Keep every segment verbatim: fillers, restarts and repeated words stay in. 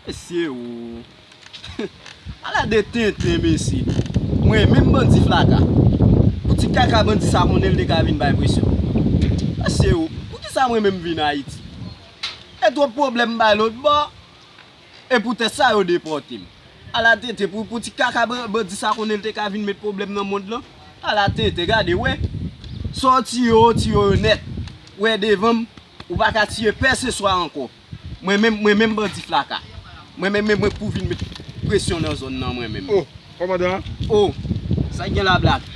Mesye o. Ala de tenten, mesye. Mwen menm bandi Flaka. Pou ti kaka bandi sa konnen l te ka vin bay presyon. Mesye o, poukisa mwen menm vin Ayiti? E twòp pwoblèm bay lòt bò. E poutèt sa yo depòte m. Ala tenten, pou, pou ti kaka ban- bandi sa konnen l te ka vin met pwoblèm nan mond lan. Ala tenten, gade, wè. Sa w tiye yo, tiye yo nèt. Wè devan m, ou pa ka tiye pèseswa ankò. Mwen menm, mwen menm bandi Flaka. Mwen menm, mwen, mwen pou vin met presyon nan zòn nan mwen menm. Oh, kòmandan. Oh, sa gen la Black.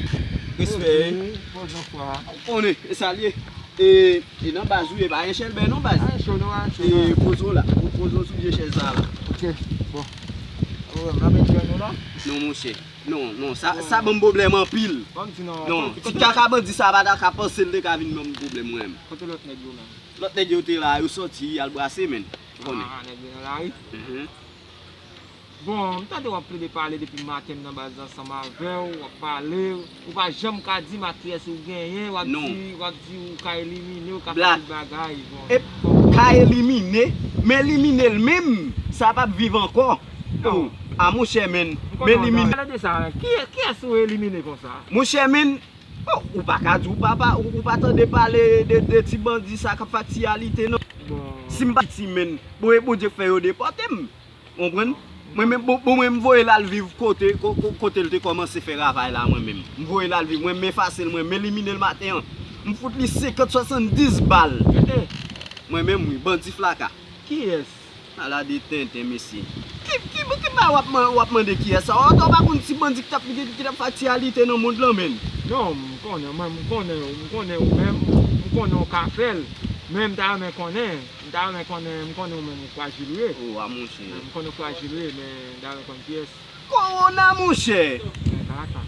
Respè. Ok, bonjou, frè. Ou konnen, e sa l ye. E, e nan baz ou ye, pa gen chèlbè non baz. Ay, cho non, ay, cho non. E poze w la, ou poze w sou vye chèz sa la. Ok, bon. Oh, m ap met nou la? Non, monchè. Non, non, sa, sa ban m pwoblèm anpil. Ban m di non. Non, ti kaka bandi sa pa ta ka panse l te ka vin ban m pwoblèm mwen menm. Kote lòt nèg yo menm? Lòt nèg yo te la, yo sòti, y al brase, men. Ou konnen. Ah, nèg yo nan lari. Mhm. Bon, m tande w ap plede pale depi maten m nan baz la ansanm avè w, w ap pale, ou pa janm ka di m ak kiyès ou genyen, w ap di, w ap di ou ka elimine, ou ka fè tout bagay, bon. E ka elimine, m elimine l menm, sa p ap viv ankò. Oh, a monchè, men, m elimine. Pale de sa, ki, kiyès ou elimine konsa? Monchè, men, oh, ou pa ka di ou pa, pa, ou, ou pa tande pale de, de ti bandi sa k ap fè aktyalite, non. Bon. Si m pa ti, men, bon, e Bondye k fè yo depòte m. Konprann? Mwen menm, bon, bon, mwen, m voye l al viv kote, ko-, ko-, kote l te kòmanse fè ravay la, mwen menm. M voye l al viv, mwen, m efase l, mwen, m elimine l maten an. M fout li senkant, swasanndis bal. Mwen menm, wi, bandi Flaka. Kiyès? Ala de tenten, mesye. Ki, ki, ki bagay w ap man-, w ap mande kiyès sa? Ou pa konn ti bandi ki t ap, ki, ki t ap fè aktyalite nan mond lan, menm? Non, m konnen, mwen, m konnen, m konnen ou menm, m konnen ou ka fè l. Men m ta renmen konnen. M ta renmen konnen, m konnen ou menm ou frajil ou ye. Oh, a monchè. M konnen ou frajil ou ye, men m ta renmen konn kiyès. Kowona, monchè. Men kaka.